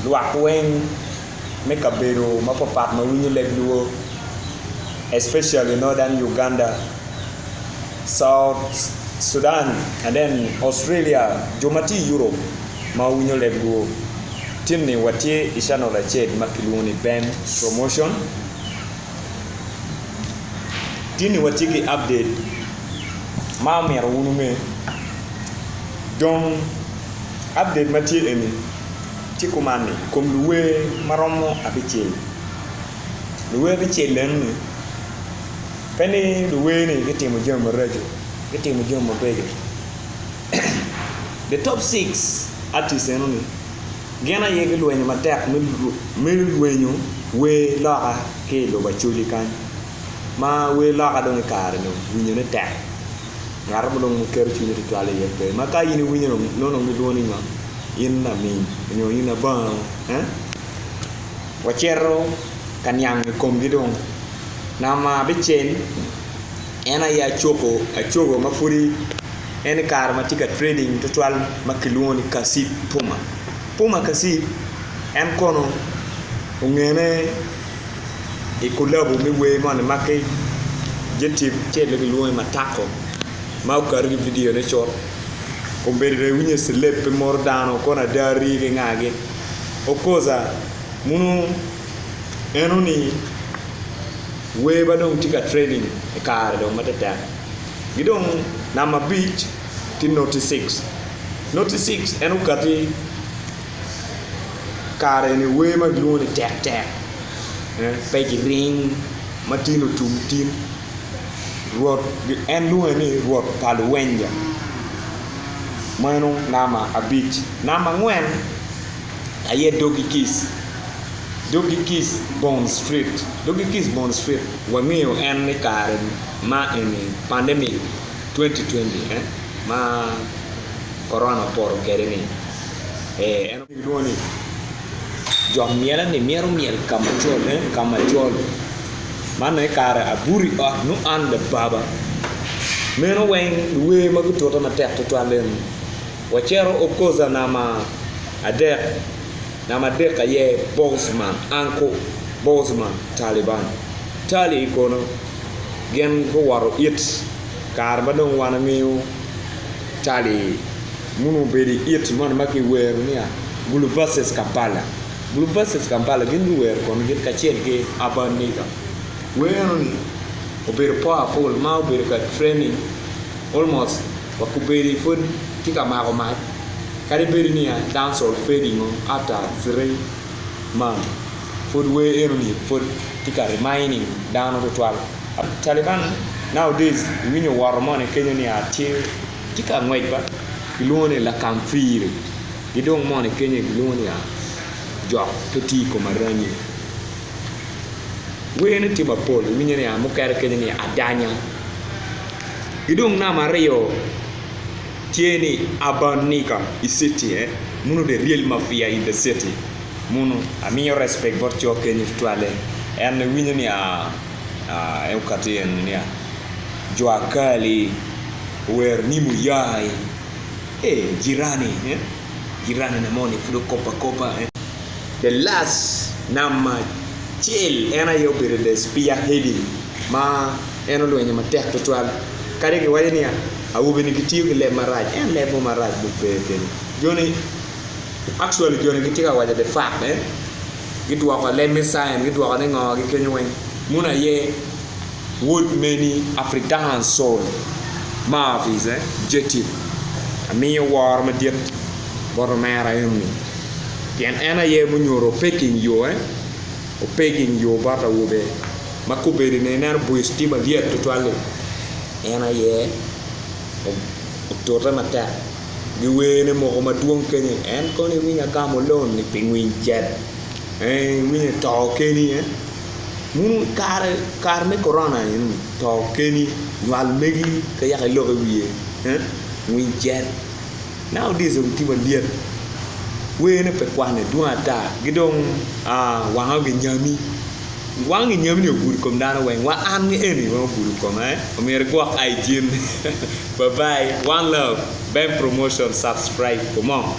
Lwak weng me kabedo mapatpat ma winyo leb luo especially northern Uganda, South Sudan and then Australia jo ma tye i Europe ma winyo leb luo tin-ni watye i channel acel ma kilwongo ni Ben Promotion tin-ni watye ki update ma omyero wun wunge dong update ma tye eni tye kuman ni i kom luwer ma romo abicel, luwer abicel eni pe ni luwer ni gitimo jami maraco gitimo jami mabeco the top cic artist eno ni gin aye gulwenyo matek me lwenyo wer loka ki i lobo Acholi kany ma wer loka dong i kare-ni winyone tek. Ngat mo dong keto cwinye tutwal iye pe ma ka in iwinyo dong nongo dong gilwongo ni ngo in laming nyo in abanga ee wacito ka niang i komgi dong namba abicel en aye acoko acogo ma pudi en i kare ma tye ka trading tutwal ma kilwongo ni kacip puma, puma kacip en kono ongene i kulabu me wer moni ma ki jetip acel ma kilwongo ni matako ma okato ki vidio ne cut obedo dong iwinyo celeb pe moro dano kono ada rii ki ngagi okoza muno eno ni wer ma dong tye ka trending i kare dong ma tetek ki dong namba abic tye noti cic noti cic en okati Kare eni wer ma kilwongo ni tek tek pe giring ma tin otum tin rwot en lwonge ni rwot pa luwenya meno namba abic namba angwen aye dogi kic dogi kic bond street dogi kic bond street wangeyo en i kare ma eni pandemic 2020 ma korona opoto kwede ni. En gilwongo ni jok myel ni myero myel ka macol ka macol man aye kare abuto i ot nongo an lababa meno weng luwer ma gutute matek tutwal eni wacito okoza namba adek namba adek aye Bosman uncle Bosman Taliban Tali kono gin guwoto it kare ma dong wan wangeyo Tali. Muno obedo i it moni ma kiwero niya Gulu versus Kampala Gulu versus Kampala gin guwero kono gin kacel ki Urban Nigga. Wer enoni obedo powerful ma obedo ka trending almost wa kubedi pud tye ka mako mac kadi bed niya dancehall fading o after 3 month pud wer enoni pud tye ka reminding dano tutwal. Taliban nowadays iwinyo woto moni kenyo niya tye Tye ka ngwec ba kilwongo ni lakamfiri ki dong moni kenyo kilwongo ni jok pe tye i kom aranyi werne tye mapol iwinyo ni mukene kenyo ni adanya ki dong namba aryo tye ni abanika i citi muno the real mafia in the city muno amiyo respect bot co kenyo tutwalle en iwinyo ni en okati eni ni Juakali owero ni muyai ee jirani eh jirani na moni pud okobo akoba eh. The last namba acel en aye obedo the spear heading ma en olwenyo matek tutwal kadi kiwaco ni awobe ni gitiyo ki leb marac en leb mo marac bene pe kenyo joni actually joni gitye ka waco the fact eh gidwoko leb me science gidwoko ni ngo gi kenyo weng muno aye Wod meni Afridansol Marvis Jetib amiyo woro madit bot omera enoni pien en aye munyuto pecking yo opecking yo bot awobe ma kobedo ni ineno bwec tye malyet tutwal-li en aye otute matek ki werne moko madwong kenyo en kono iwinyo agamo loan ni pi ngwiny cet iwinyo ito keni. Muno kare kare me korona eni to keni nywal megi ka yaka ilok i wiye ngwiny cet nowadays dong tye malyet werne pe kwane dwong ata ki dong wanga ginyami wang ginyami ni ogudo kom dano weng wa an eni weng ogudo koma omyero igwok hygiene bye bye one love Ben promotion subscribe for more.